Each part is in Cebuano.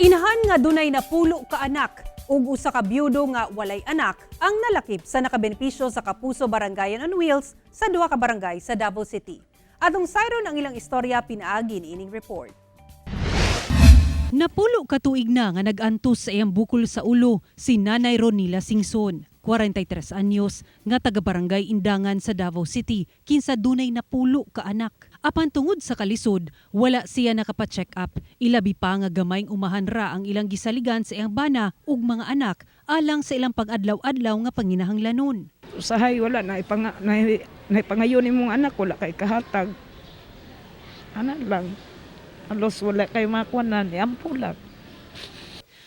Inahan nga dunay napulo ka anak ug usa ka byudo nga walay anak ang nalakip sa nakabenepisyo sa Kapuso Barangayan on Wheels sa duha ka barangay sa Davao City. Atong sayron ang ilang istorya pinaagi niining report. Napulo ka tuig na nga nag-antos sa iyang bukol sa ulo si Nanay Ronila Singson, 43 anyos, nga taga Barangay Indangan sa Davao City, kinsa dunay napulo ka anak. Apan tungod sa kalisod, wala siya nakapa-check up. Ilabi pa nga gamayng umahan ra ang ilang gisaligan sa iyang bana ug mga anak alang sa ilang pag-adlaw-adlaw nga panginahanglanon. Usahay wala na ipanga na, naipangayon imong anak, wala kay kahatag. Ana lang. Halos wala kay makuanan, iampo lang.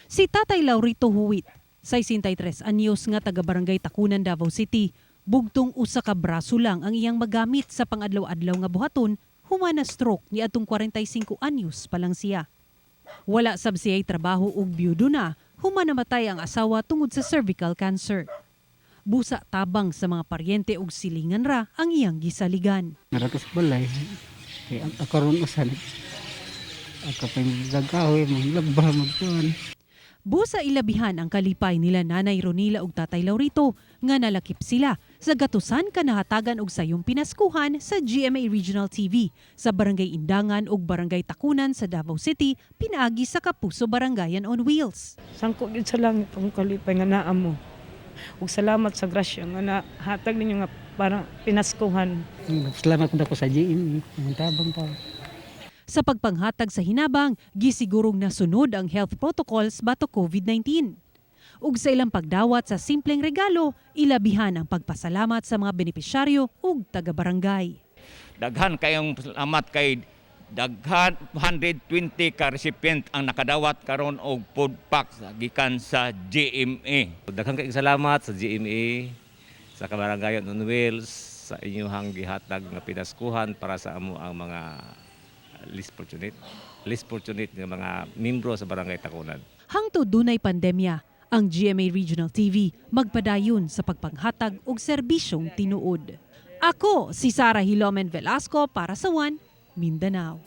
Si Tatay Laurito Huwit, 63 anyos, nga taga Barangay Tacunan, Davao City, bugtong usa ka braso lang ang iyang magamit sa pangadlaw-adlaw nga buhaton human na stroke niadtong 45 anyos pa lang siya. Wala sab siya'y trabaho ug byudo na human namatay ang asawa tungod sa cervical cancer. Busa tabang sa mga paryente ug silingan ra ang iyang gisaligan. Naa ra ko sa balay. Kay ang karon usa nag ako pa yung gagahoy, maglaba, magkuhan. Busa ilabihan ang kalipay nila Nanay Ronila ug Tatay Laurito nga nalakip sila sa gatusan ka nahatagan og sayong pinaskuhan sa GMA Regional TV sa Barangay Indangan ug Barangay Tacunan sa Davao City pinaagi sa Kapuso Barangayan on Wheels. Sangko gyud sa langit ang kalipay nga naa mo. Ug salamat sa grasya nga nahatag ninyo nga para pinaskuhan. Salamat ko sa GMA. Ang tabang pa. Sa pagpanghatag sa hinabang, gisigurong nasunod ang health protocols batok COVID-19. Ug sa ilang pagdawat sa simpleng regalo, ilabihan ang pagpasalamat sa mga benepisyaryo ug taga-barangay. Daghan kayong salamat kay daghan 120 ka recipient ang nakadawat karon og food packs gikan sa GMA. Daghang kayong salamat sa GMA, sa Kabarangayan on Wheels, sa inyong gihatag nga pinaskuhan para sa amo ang mga least fortunate nga mga membro sa Barangay Tacunan. Hangtod dunay pandemya, ang GMA Regional TV magpadayon sa pagpanghatag og serbisyong tinuod. Ako si Sara Hilomen Velasco para sa One Mindanao.